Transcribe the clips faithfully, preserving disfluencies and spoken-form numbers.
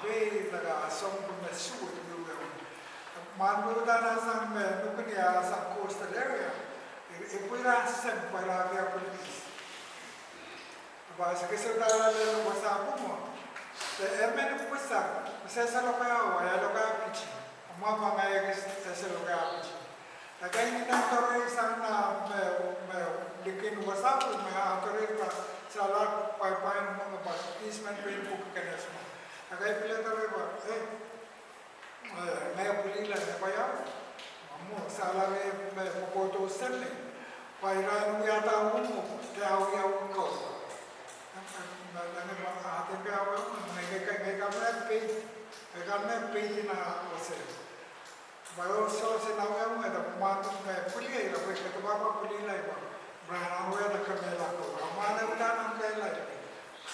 Pei, daka, sounpwong me suwed wiawi. Mwahnpei uhdahn sang me nukini sang coastal area, e pwurasang pwe ira wia police. Pwe se kese uhdahn lel wasa pwuhng, de emen pwuhsang, se saloke awa, e lokaia pitih. Mwahu ma ngehi ekis e saloke pitih. Ekei ni nan doarei sang nan me, me likin wasa pwuhng me a doarei pwe saloke pwaipwain mwo me pwe easement pwuhk kenesmo. Ekei pil doarei pwe, eh, eh, ngehi pwilihla, ngehi pwe ia? Mwo, saloke me pwopwoud senne. Pwe ira en wiahda uhmwo, de awiawih ko. Ngehi pwe, ah, de ngehi pwe, ngehi, ngehi, ngehi kak me pei, ngehi kak me pei nan wasa. Pwe oh sohte awiawih, de mwahnpei me pwilihla, pwe ke dupwa pwe pwilihla, pwe ira en wiahda kemehla ko. A mwahnpei uhdahn kehlail.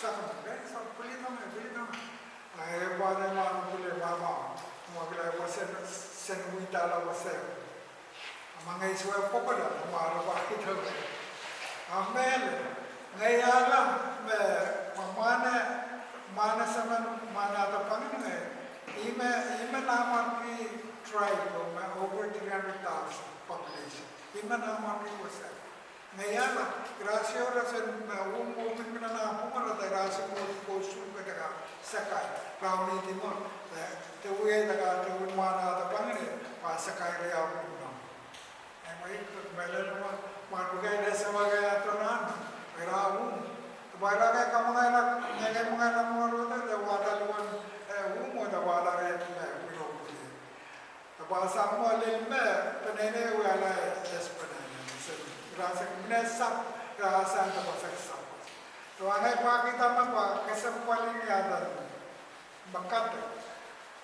Sahpw, eh, sahpw, pwilihda me, pwilihda me. A e pwehn mwahnpei pwilihla, mwahu ma, mwahu kila pwe sen, sen wiahda wasa. A ma ngehi sewese pwopwoud, a mwahnpei pwahkihda. A mehlel, ngehi ale me, me mwahnpei, mwahnpei semen, mwahnpei dahpwangin ngehi, ih me, ih me nanmwarki tribe me over three hundred thousand population. Ih me nanmwarki wasa. Ngehi ale, ira sohte, sohte me uhmwo, uhmwo mihmi nan pwungara, de ira sohte mwo ko suke daka sakai, raunidi mwo, de, de wie daka, de wie mwahnpei dahpwangin, pwe sakai riau mihmi nan. Eri, mehlel mwo, mwahnpei kei ne sewese ato nan, ira uhmwo. Pwe ira kei kamwengehla, ngehi kamwengehla mwo rohde, de wahda luhwen, eh, uhmwo, de wahda rehn me, wiro pwuhk. Pwe sang mwo lel me, peneinei wiahla, eh, es peneinei. Se, ira se mine sahpw, ira sang de pwe se sahpw. Pwe ngehi pwahkihda me pwe kesempwal ni adan me kadek.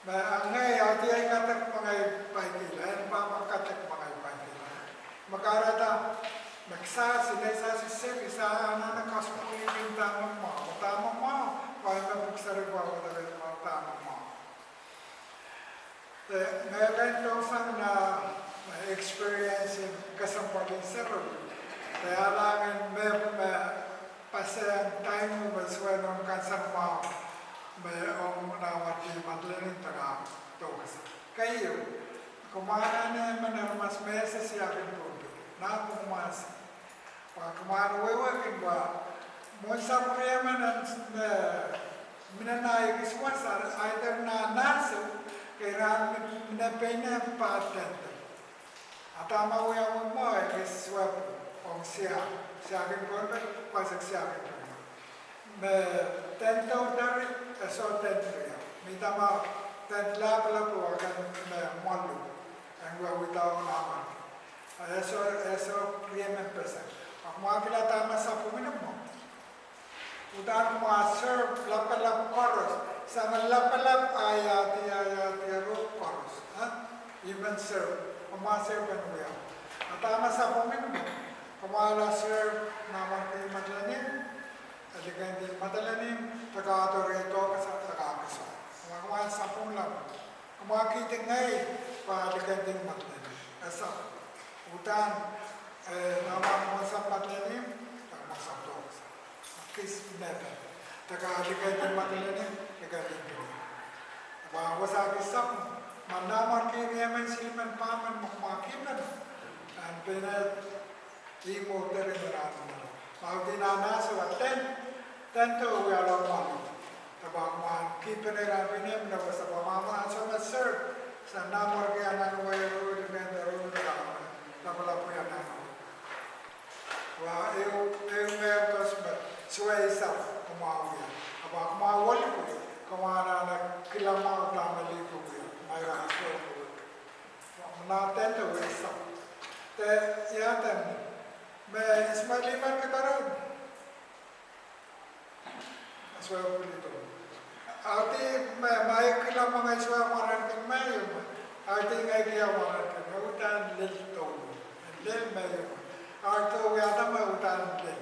Me ngehi audehla kadek me ngehi paikihla, en pahn me kadek me ngehi paikihla. Me kahrehda, me kisasi, nei sasi seri, sa anahne kasapwungki dahme mwahu, dahme mwahu, pwe me pwuhk seri pwe wadek me dahme mwahu. Eh, ngehi kin dohsang nan, eh, experience en kesempwal en seri. Eh, alangen me, me paseng time me sewese nan kansenamwahu, me ong nanmwarki Madeleine en daka dohkasa. Keieu, kumwail anahne men aramas me ese Siakin Pohnpei. Nan kumwail ese. Pwe kumwail wehwehki pwe, mwohn sapwriemen en me, mine nan ekis wasa, either nan ansou, ke ira mine pein en pahn tento. A dahme wiawi mwo, ekis wepwu, ong Sia, Siakin Pohnpei, pwe se Siakin Pohnpei. Me tento tari, e soh tent riau. Mihda me tent lapalap oh akan me mwalu. En wiawihda oh nanmwarki. E soh, e soh riemen peseng. A kumwail kihla dahme sapwungin mwo. Uhdahn kumwail serve lapalap koaros. Sang lapalap a iahdi, a iahdi, a rong koaros. Ah? Ih men serve. Kumwail serve en wia. A dahme sapwungin mwo. Kumwail serve nanmwarki Madeleine. Likendin Madeleine, de kahdo rehn dohkasa, de kahkasoi. Kumwail, kumwail sapwung lap. Kumwail kihdi ngehi, pwe likendin Madeleine. E sahpw. Uhdahn, eh, nanmwarki mwohn sahpw Madeleine, de mwohn sahpw dohkasa. Kis nepe. De kahlikendin Madeleine, likendin dohkasa. Pwe wasa kis sapwung, ma nanmwarki riemen silimen pahmen me kumwail kihpene. Ahn pene, ih mwo deri me rahn mwo. Ma udahn nan ansou a tent, tento wiahla mwahu. De pwe kumwail kihpene rahn pene, mine wasa pwe ma ansou me serve, sang nanmwarki anahne wia rong, likend rong, de pwe lapalap wia anahne wia. Wa, ehu, ehu mehkot me, sewese kumwail wia. A pwe kumwail wia, kumwail anahne kihla mwahu dahme lih pwe wia, ma ira ansou pwe wia. Wa, nan tento wia sahpw. De, ia eden, me Ismail Liman kitaran. Ahdi me, ma e kihla ma ngehi sewese mwaren kin me ieu me. Ahdi ngehi kihla mwaren kin me uhdahn lel douluhl. Lel me ieu me. Ahdi wiahda me uhdahn lel.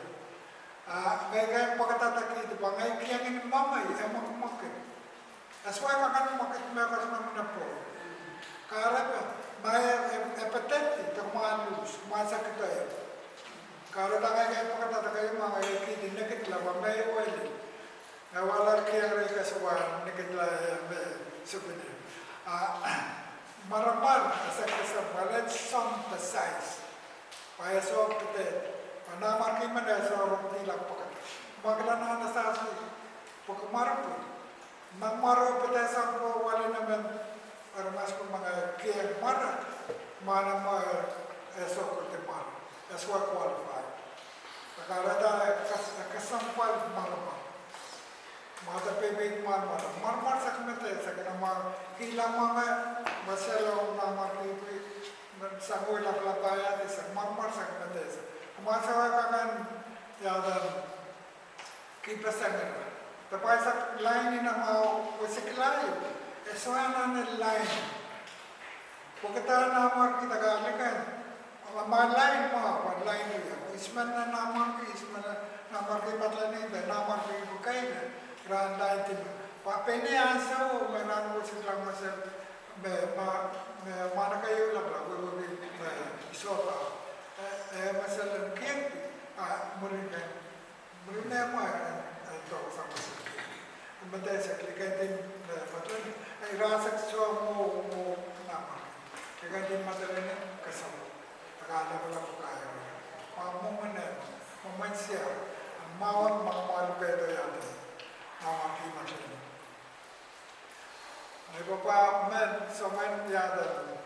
Ah, ngehi kin pwekada kihdi pwe ngehi kilang ni ma ngehi, e mwekmwekid. E sewese ma kan mwekid me koasoia me mine pwon. Kahrepe, ma e, e, e pedehdi, de kumwail luhs, kumwail sakidoi. Kahrehda ngehi kin pwekada de keieu ma ngehi kihdi nikidla pwe me ieu lel. E wahla kilang rehn koasoia nikidla e me Sukune. A, mwaramwar, e sehse kesempwal, e sohte size. Pwe e sohte pwukat. Pwe nanmwarki men e sohte rong dihla pwukat. Mwakila nan e sehse pwukat mwarapwil. Mwaramwar pwukat sang pwe wali namen aramas pwe mwaramwar, mwaramwar e sohte pwukat mwaramwar. E sohte qualify. Pwe kahrehda e kes-, e kesempwal mwaramwar. Mwadepe me mwaramwar. Mwaramwar sehse mehteikan, ma kihla mwaramwar, ma sehse nanmwarki pwe, ma sang oh lapalap ahi, sehse mwaramwar sehse mehteikan. Ma sehse kakan, ia eden, kihpeseng ira. Dahme pwe sehse line ina ma wasa kihla ieu, e sohte anahne line. Pwukat nanmwarki dahme kalikan, ma line mwahu, pwe line wia. Ihs me nanmwarki, ihs me nanmwarki Madolenihmw, nanmwarki pwukat, rahn line dihme. Pwe pein ansou me nan wasa kihla mwesel, me ma, me mwahnakeieu lapalap, wehwehki, me isohpa. E, e mwesel en kihdi, a, mwurin kan. Mwurin me mwahu, e, e, dok sang mwesel. Mehteikan, likin dihme, e, Madolenihmw, e, ira sehse mwo, mwo, nanmwarki. Likin dihme Madolenihmw, kesempwal. Dahme lapalap kaia. Ma mwomwen, mwomwen sia, ma mwahu, ma mwahu pwehdo ia eden. Nanmwarki Madolenihmw. Ngehi pahpa men soangen ia eden,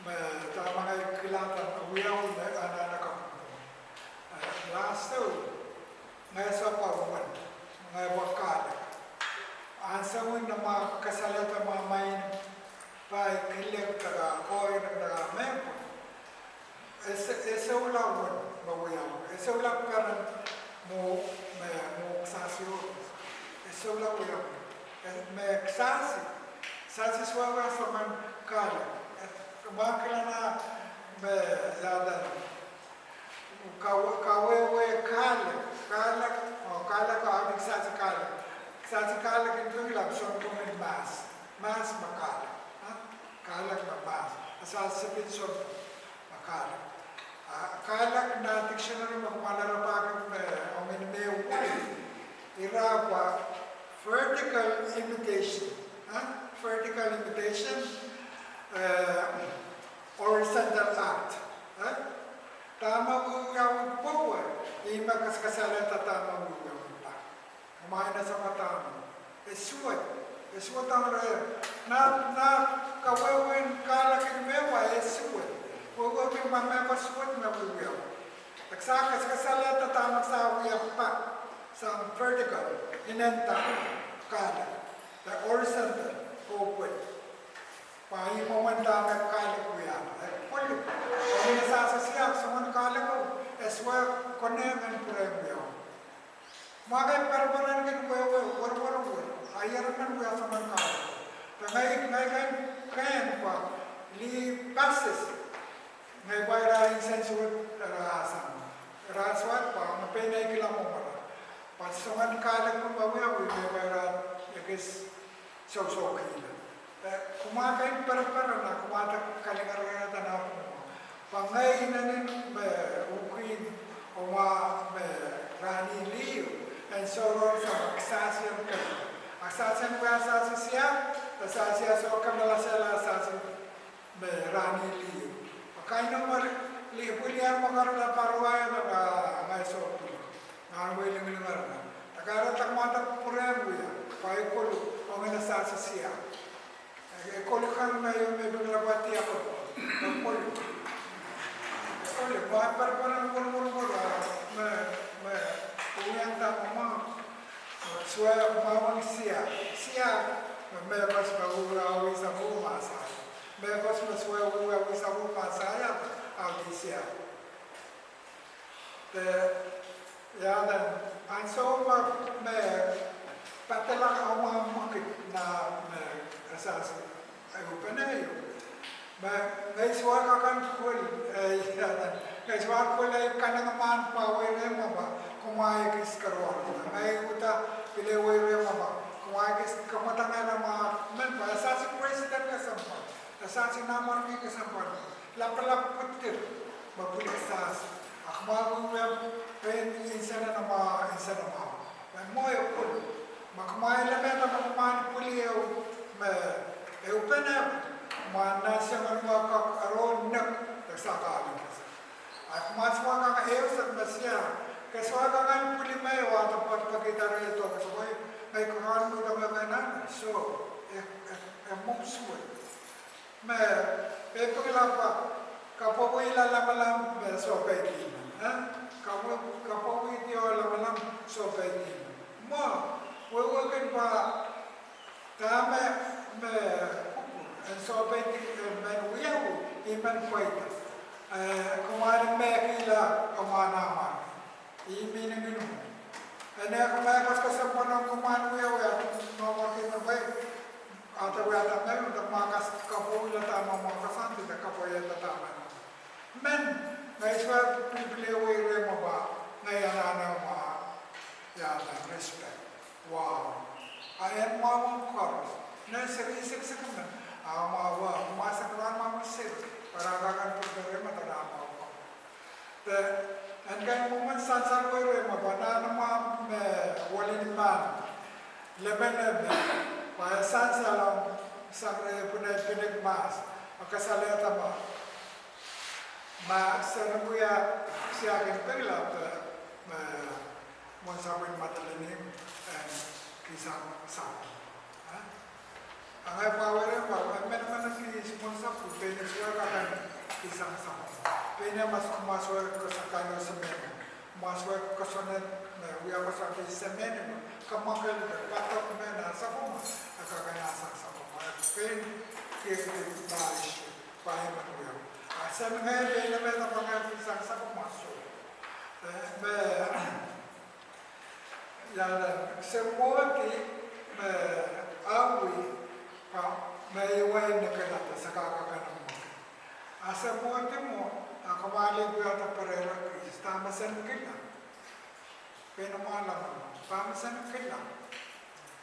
me dahme ngehi kilangada wiawi me anahne kapw. E, last year, ngehi sohte pahpa men, ngehi pahpa kahlek. Ansou me ma kasalehda ma maing pai kileng dahkot, koir dahkot mehpwa. E sou-, e soula wen me wiawi. E soula peren mwo, me, mwo kisasi oh. E soula wiawi. E, me kisasi. Kisasi sohte wia soangen kahlek. E, ma kilang me ia eden. Kawe-, kawehwe kahlek. Kahlek, oh, kahlek, ah, kisasi kahlek. Kisasi kahlek en pwungla sounpwong en mahs. Mahs me kahlek. Ha? Kahlek me mahs. Kisasi pil sounpwong. Kahlek. Ah, kahlek nan dictionary me kumwail rapahki me, ong en me wol. Ira pwe vertical imitation. Ha? Vertical imitation, eh, horizontal act. Ha? Dahme wiawi pwowe, ih me kaskasale dahme wiawi pahpa. Kumwail ese me dahme. E suwed. E suwed ong reh. Nan, nan kawehwehn kahlek en mehpwa e suwed. Wehwehki ma mehpwa suwed me wiawi. Eksa kaskasale dahme sa wia pahpa. Sang vertical. Inenda. Kahlek. De horizontal. Kohpwil. Pwe ih mwomwen dahme kahlek wia. E koluk. Ong ina sehse sia, soangen kahlek o. E sohte konehng en pwurehng wiawi. Ma ke pereperen kin wehwe, wehwe, wehwe, aier men wia soangen kahlek. Pwe ngehi, ngehi kin, kin pwe, lih passes. Ngehi pwe ira insensuwed, ira sang. Ira suwed pwe, me pein ei kilang mwomwen. Pwe soangen kahlek me wiawi, ngehi pwe ira ekis sohsohkihla. Eh, kumwail kin pereperen, kumwail de kalinganahda nan pwung. Pwe ngehi inenen me ukin, oh ma me rahn liho, en sohte sang kisasi en kemehla. A kisasi en wia sehse sia, sehse sia sohte kemehla sehla sehse me rahn liho. Pwe kainene me lih pwilian me kahrehda pwaruwaia me ka ngehi sohte pwili. Nan wei lingling arna. Dakahrehda kumwail de pwurehng wia, pwe e koluk, ong ina sehse sia. E koluk kan me, me pil lapwahdi ako. E koluk. E koluk, ma pereperen wehwe, wehwe, wehwe, me, me, wiawi dahme ma, sohte ma wang sia, sia, me, me pahs me wiawi sang oh ma sahi. Me pahs me sohte wiawi sang oh ma sahi, ahpw sia. De, ia eden, ansou me, me, padala oh ma mwekid nan, me, sehse, eh, upene ieu. Me, ngehi sohte kak kin kol, eh, ia eden, ngehi sohte kak kin kol ei kanengamah pwe wehwehki ma, kumwail ekis karuar. Ngehi uhdahn pil wehwehki ma, kumwail ekis kamwadangala ma, men pwe, sehse president kesempwal. Sehse nanmwarki kesempwal. Lapalap pwutir, me pwiliki sehse. A kumwail wiawi, pein insenamwahu, insenamwahu. Me mwo e pwil. Ma kumwail lemehda ma kumwail pwili ehu, me Mwahnna siang en wa kak arohn nek, de sakaling kese. Ahi kumwa sohte kak ehu sehd me sia, ke sohte kak pwili me wa de pwekpwekihda rehn tohkohsang, ngehi kak pwili me kak nan, soh, e, e, e mumswe. Me, pepengila pa, kapwopwila lamalam me soh peidimen, eh? Kapwo, kapwopwidi oh lamalam soh peidimen. Mwo, wehwehki pa, dahme, me, kupwur, en soh peidi, en men wiawi, I men pweida. Eh, kumwail mehkihla, kumwail nan mwahnki. I meaning en mwo. E ne kumwail koaskoasoia pwehn kumwail wiawi, a, mwahnki me pwe, a, de wiahda me, de mwahnki kapwopwila dahme mwahnki koasoandi, de kapwopwila dahme. Men, ngehi sohte pilipil ehu rehmw pwe, ngehi anahne mwahnki, ia, respect. Wow. A en mwahu koaros. Nan seri siksik men. A mwahu, mwahu seri, mwahu seri. Pwe re kak pil pere me dahme mwahu koaros. De, en kak mwomwen sansal wehwehki me pwe nan mwahu me welin mahn. Lemeleme. Pwe sansal ong sang rehn pwunei pinik mahs. A kasalehda ma. Ma sen wia siakin pengila pwe, me, mwohn sapwin Madolenihmw, en kihsang sapwung. Eh? A ngehi pahn wehwehki pwe, me, me, me, me kihs mwohn sapwung, pein e sohte kak kihsang sapwung. Pein e mas, mas wehwehki koasoandi semen. Mas wehwehki koasoandi, me, wia koasoandi semen, kamwakel, padok me nan sapwung, a kak kihsang sapwung. Pein, kihdi, ma isi. Pwe I men wia. A sen ngehi pil me dahme ngehi kihsang sapwung ma soh. Eh, me, ia, se mwohdi, me, awi, pwe, me, I wia ni kila de se kak kak nan mwohdi. A se mwohdi mwo, a kumwail wiahda pere kis, dahme sen kila. Pein mwahl, dahme sen kila.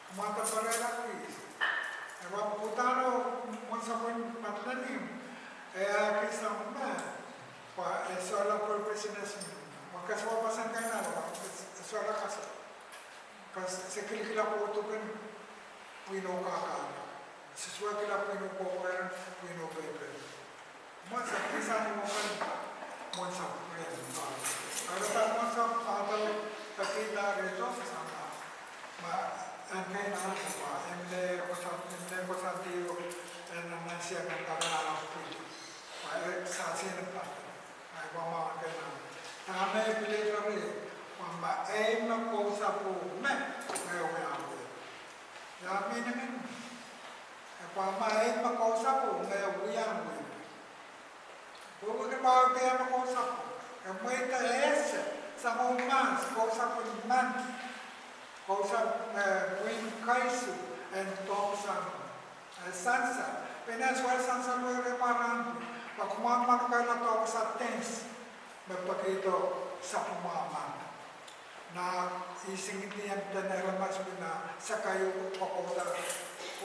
Kumwail pere kis. E pwe pwuhda nan mwohn sapwin Madolenihmw. E a kihsang me. Pwe e sohla purpose en ese. Pwe ke sohte pahn sang kainala, e sohla kase. Pwe se kilkila pwuhdo kin pwihno kakala. Se sohte kila pwihno kohkohwei, pwihno peipei. Mwohn sapwung sang ni mwohn, mwohn sapwung. Eri pwe mwohn sapwung pahn pekihda rehn tohkohsang. Ma, en kak nan pwe, en le koasoan, en le koasoandi, en nan siakin kak nan pwili. Pwe e sasi ni pahn. Ahi pwe ma ke nan. Dahme pil pere, pwe ma ei me kou sapwung me, me wiawi. Ia meaning en mwo. E pwe ma ei me kou sapwung, me wiawi. Pwe wehwehki pwe ei me kou sapwung. E mweida ese, sang mahs, kou sapwung mahn. Kou sapwung, eh, pwihn kaisihn, en tohkohsang. Eh, sansal. Pein e sohla sansal wehwehki pwe nan. Pwe kumwail manokehla tohkohsang tens. Me pekihdo sapwung mahn. Nan ihs ngidien den aramas pil nan sakaio kokohda.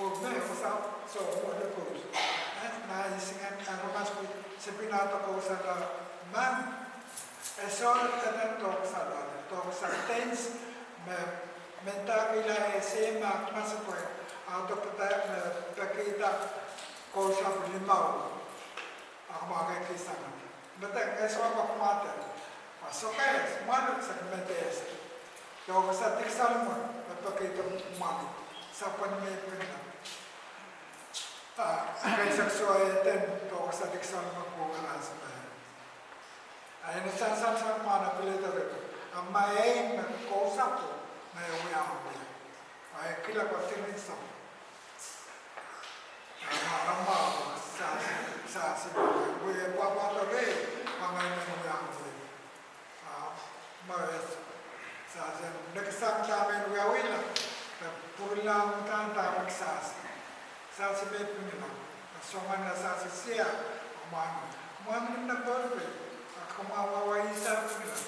Oh me, oh sa, soh, oh de kous. Eh, nan ihs ngidien aramas pil, se pil nan tohkohsang mahn. E sohla eden tohkohsang, tohkohsang tens, me, mendahki la ese ma, ma se pwe, a tohkohda, me, pekihda, kou sapwung limau. A kumwail kak kihsang. Mete, e sohla ma kumwail de. Pwe sohte, mwahl se mete ese. Tohkohsang dihk salmon, me pekihdo mwahl. Sapwellime pil nan. Ah, kaisek soh eden, tohkohsang dihk salmon pwuhken ansou me. A ih me sansal sang mwahl pil de rehn. A ma ei me kou sapwung, me wiawi. A e kila pwe tirin sapwung. A ma, a ma, sasi, sasi, wia pwapwada reh, a ma e men wiawi. A, ma e, sasi, next time dahme wiawila, pwurala uhdahn dahme sasi. Sasi me pwungila, soangen sasi sia, a ma, ma ni na pwurpe, a kumwail wia isa pwungila.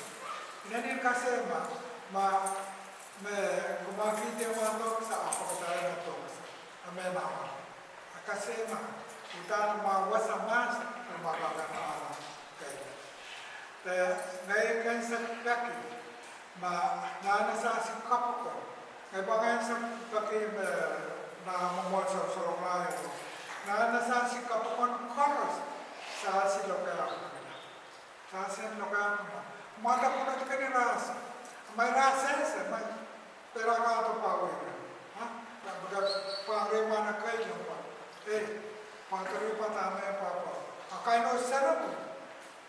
Inenen kasehma, ma, me, kumwail kihdi ma tohkohsang, a pwekada ma tohkohsang. A me ma. A kasehma, uhdahn ma wasa mahs, ma kak ma. Kei. De, ngehi kin sehd peki, ma, nan sasi kapokon. Ngehi pahn kin sehd peki, me, nan mwomwohdiso sohrala. Nan sasi kapokon. Mwadakuna tikeni rahs. Amai rahs ese, amai pera kahto pahn wira. Ha? Pahn wira pahn re mwana kai lempa. Eh, pahn teri pahn dahme pahpa. A kain oh sarawi.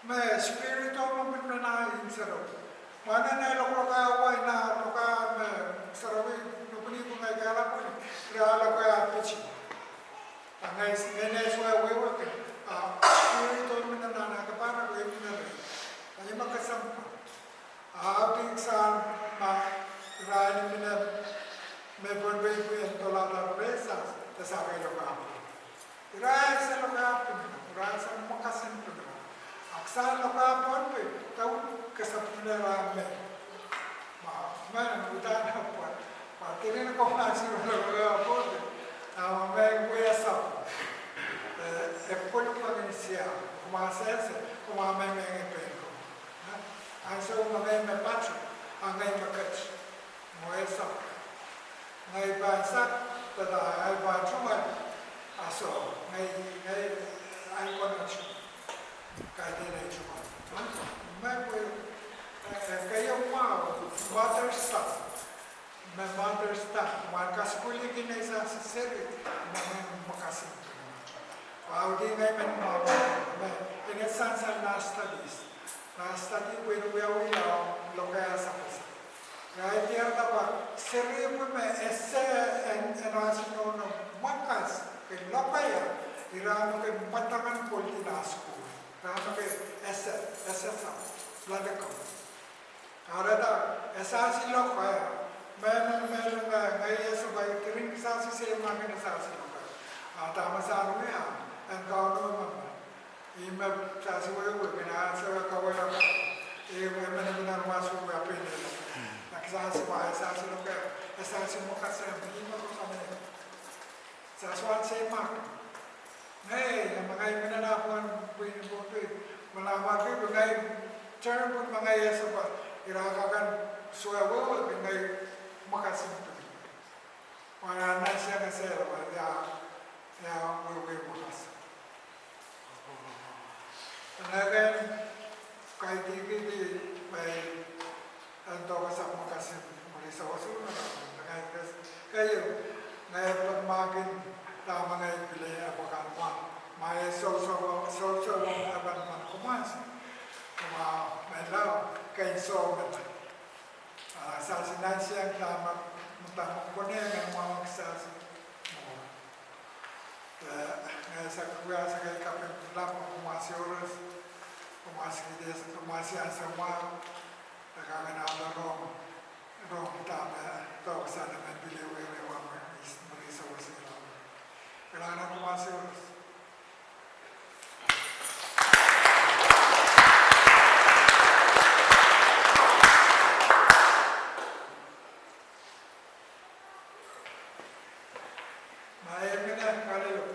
Me spirit oh me mih nan imw sarawi. Mwanen eh lokolok ah wai nan lokolok ah me sarawi nupwunipwung eh kehla pwili. Ira lokolok ah piti. A ngehi, ngehi ne swe wehwehki, a, spirit oh mih nan ah kapara wehwehki nan. A ih me kesempwal. A, a pitsang ma irail mih nan, me Pohnpei pwihn dola da pesa, da sake lokaia. Irail se lokaia pwihn, irail se mwakasin pwihn. Ahpw sang lokaia Pohnpei, dau kesempwal irail me. Ma, ma, udahn pwe, pwe tirin ko ma siro lokaia Pohnpei. A ma me wia sa. Eh, e pwel pwangin sia, ma sese, ko ma me me nge pehn ko. Ansou me ngehi me pahn, a ngehi me ket. Mwo e sa. Ngehi pahn sa, tata ngehi pahn tungoal. A so, ngehi, ngehi, ahi konehng tungoal. Kaidehn ahi tungoal. Me pwe, eh, eh, keieu mwahu, mother's tongue. Me mother's tongue. Mwahu kaskuhliki nei sasi seri, mwahu me mwakasin. Pwe audih ngehi men mwahu, me, ine sansal nan studies. Nan study pwihn wiawi lao lokaia sapwasa. Irail diarada pwe, seri pwe me ese en, en asi nohno mwakas, ke lokaia, ira me ke mwadang en koldi nan sukuhl. Ira me ke ese, ese sa, ladeko. Kahrehda, e sasi lokaia, me, me, me, me, ngehi ese pwe tirin sasi se mwahu me sasi lokaia. A dahme sang wia, en Kauno me, me. Ih me sasi wehwehki, kin ansou e kawehla, e, e manaman nan wasu wia pene. Nan sasi wa, e sasi lokaia, e sasi mwakasin, ih me ko same. Sasi wan se mak. Ngehi, ma ngehi mih nan ah pwihn, pwihn, pwihn, pwihn. Mala ma ke, pwe ngehi term pwe ma ngehi ese pwe ira kak en swe wehwehki ngehi mwakasin pwihn. Mwahu nan sia nge sehla, mwahu ia, ia wehwehki mwakas. Ngehi ken kaidehkihdi me en dohkasang mwakasin mwuri sawas ehu nan, ngehi kes, keieu, ngehi pil mahkihda me ngehi pil epwe kak mwahu. Ma e sohso, sohso wong epen mehn kumasi. Kumwa me lao, kein soh me. A sasi nan siang dahme, dahme konehng en mwahu kisasi. Eh, ngehi sehse wia sehse kaping lap, kumasi koaros, kumasi kidi, kumasi ansou mwahu, e kak en ale rong, rong dahme, dohkasang me pil wehwehki mwahu, is, mwuri sawas ehu. Kilang nan kumasi koaros. Ma e mine kalelo.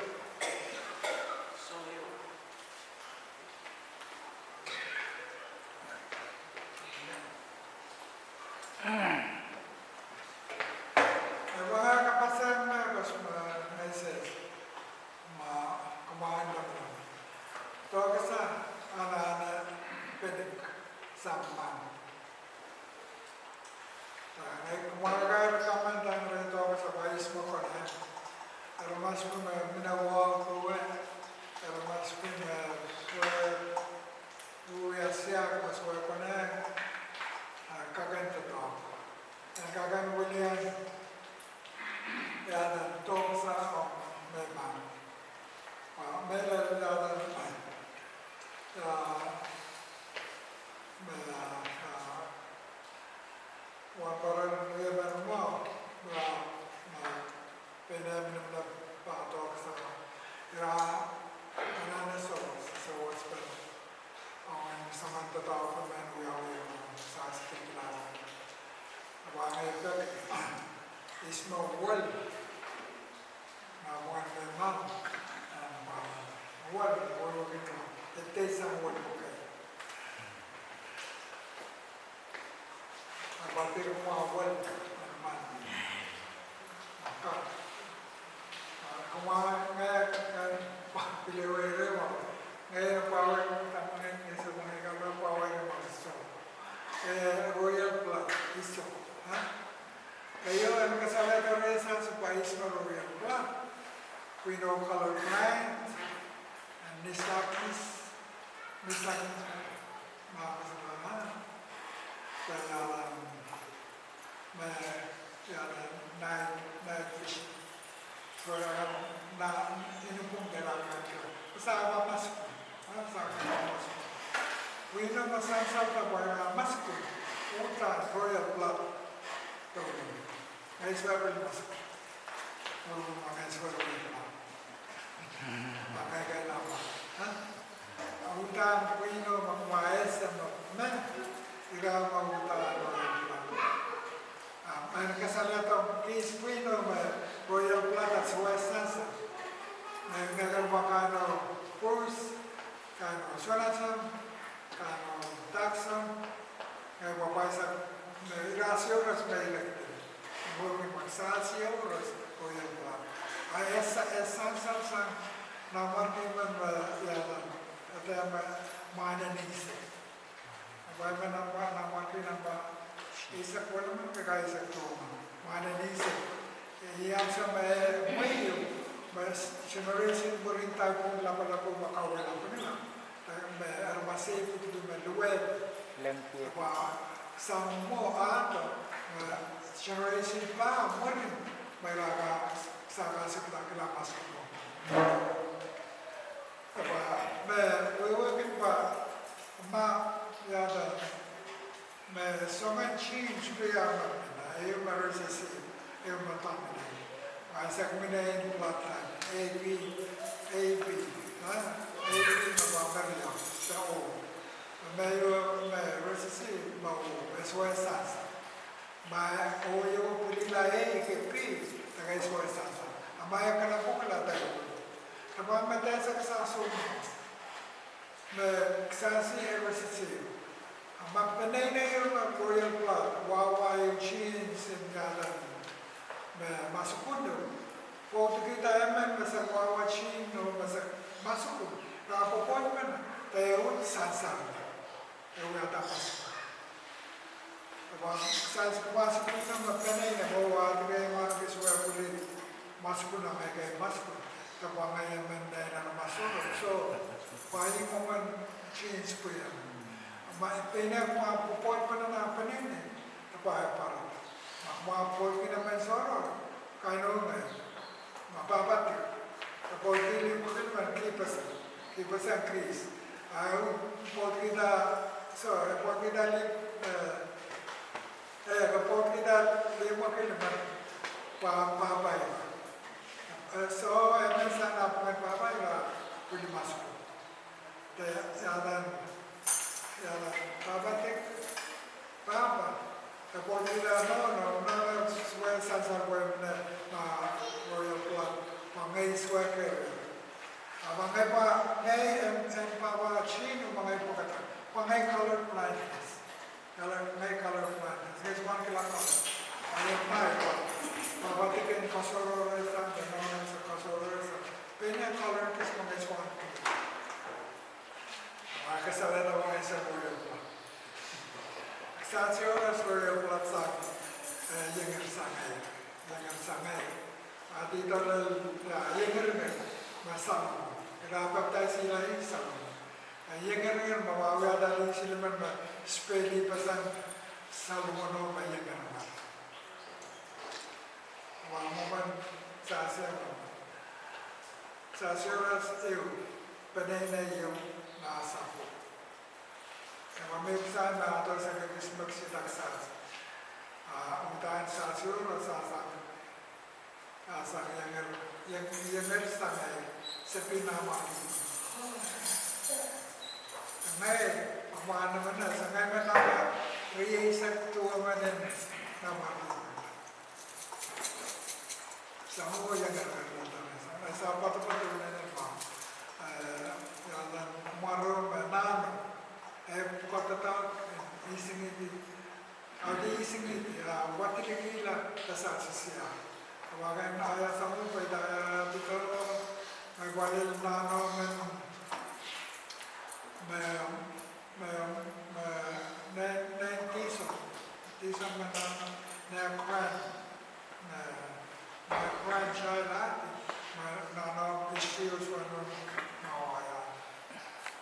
E wahla kapasen me kos me ngehi se. Ma kumwail lamalam. Dohkasang anahne pedik sang mwahu. Ngehi kumwail kair kamen dahme re dohkasang pwe ihs me konehng. Aramas pwung me mine wahla kowe. Aramas pwung me wia siak me swe konehng. A kak en doadoahk. En kak en wilian. Ia nan dohkasang ong me mwahu. A me lel ia nan, a, me, a, a, wahnpoaron riemen mwahu, a, a, pein emen me pahn dohkasang. Ira anahne sawas, sawas pil. Ong en soangen doadoahk me wiawi, sasi kilkilala. Wahla ngehi peki, ihs me wel. Nan mwohn me mwahu, nan mwohn wel, wel wekidong, e tei sang wel wekei. A pahn pil mwahu wel, nan mwohn. Aka. A kumwail ngehi kan pil wehwehki mwahu. Ngehi pahn wehwehki, taman ngehi se mwahu, ngehi kan pahn wehwehki mwahu so. Kais me royal blood, pwihno color blind, and nystagmus, nystagmus, ma, ma, ma, ma, night, night vision. Soh, nan, nan inukung de nan kan, sang ma maskun, sang ma maskun. Pwihno me sansal pahpa ma maskun, uhdahn royal blood. Ngehi sohte pil maskun. Oh, ma ngehi sohte pil maskun. Ma ngehi kei nan ma, uhdahn pwihno me kumwa ese me, me, ira me uhdahn royal blood. Ah, ma I kasalehda kis pwihno me royal blood a sohte sansal. Me, me kumwa kano Bruce, kano Jonathan, kano Takson, ngehi pahpwaisa me ira siores me I rekid. Mwo me kumwa sang siores royal blood. A e sa, e sansal sang nanmwarki men me, ia nan, ede me, mwahnenise. Pwe me nanmwa, nanmwarki nanpwa eisek welimen, kakaisek duwen mwahnenise. Iei ansou me, mwein, me generation mwurin dahpwon lapalap me kaweid lapalap. Me aramas ehu pwupwudi me luwet. Lengki. Pwe sang mwo ahdo, me generation pah mwurin, me ira kak, sakasikla kila maskun. Pwe, me, wehwehki pwe, ma, ia nan, me soangen genes pil me, me, ehu me recessive, ehu me dominant. Ansou me nein bloodline, A B, A B, ha? A B me pahpa meriong, de O. Me ehu me recessive, me O, e sohte sansal. Ma O ehu pwilila A ke B, de ke sohte sansal. A ma e kalapwukla de O. Ke pahn me de sehse sang soh. Me kisehse e recessive. A ma peneinei ehu me royal blood, wahwa ehu genes en ia nan, me masukun ehu. Pwoudikihda emen me sehse wahwa gene oh me sehse masukun. Ira pwopwoud men, de ehu sansal. Ehu ia nan masukun. Pwe kisehse kumwail pwupwudi me peneinei, oh, wadek me kis wehwehki masukun, a ngehi kei masukun. De pwe ngehi emen nein aramas sohte, soh, pwe ih mwomwen genes pwihn. Ma peneinei kumwail pwopwoud men nan peneinei, de pwe e pahn. Ma kumwail pwopwoudki emen sohte, kainene, ma pahpa dik. Pwopwoudki lihpw kei men kihpeseng, kihpeseng kis. A ehu pwopwoudkihda, soh, e pwopwoudkihda lihpw, eh, eh, pwopwoudkihda lihpw kei men, pwe pahpa. Eh, soh, emen sang nan pwungen pahpa, ira pil masukun. De, ia nan, ia nan, pahpa dik, pahpa, e pwopwoudkihda nohno, nohno sohte sansal pwe me, ma royal blood, pwe ngehi sohte keren. A ma ngehi pwe, ngehi en, en pahpa gene, ma ngehi pwukada, pwe ngehi color blindness. Color, ngehi color blindness. Ngehi sohte pahn kila color. A ia ngehi pwe, pahpa dik en koasoarohrehsang, de nohno en koasoarohrehsang. Peneinei color kis pwe ngehi sohte pahn kila. Wa kasalehda wa ese royal blood. Kisehse royal blood sang, eh, iengir sang ei, iengir sang ei. A di doadoahk, eh, iengir me, me sang. Ira baptaisla ih sang. Eh, iengir me wa wiahda lih silimen me speli pasang sang limono me iengir me. Wa mwomwen sehse me. Sehse ehu, peneinei ehu, ma sahpwo. Ewa me pwuhk sang me ato sang ekis me kisidak sehse. A, uhdahn sehse ehu, sehse sang, a, sang iengir, ieng-, iengir sang ei, sepin amwahki. Ngehi, amwa nemene, sang ngehi me nahn, rieisek duwemen en amwahki. Sang oh iengir, sang, sang poatopoat en mwahu. Eh, ia nan mwaro me nahno, eh, pwukoa doadoahk, eh, isingidi, a di isingidi, a wadekihla, de sehse sang. Wa ken ia sang oh pwe ia ia di doadoahk, me walil nahno men, me, me, me, ne, ne dihsang, dihsang me nahno, ne kwan, ne, Grandchild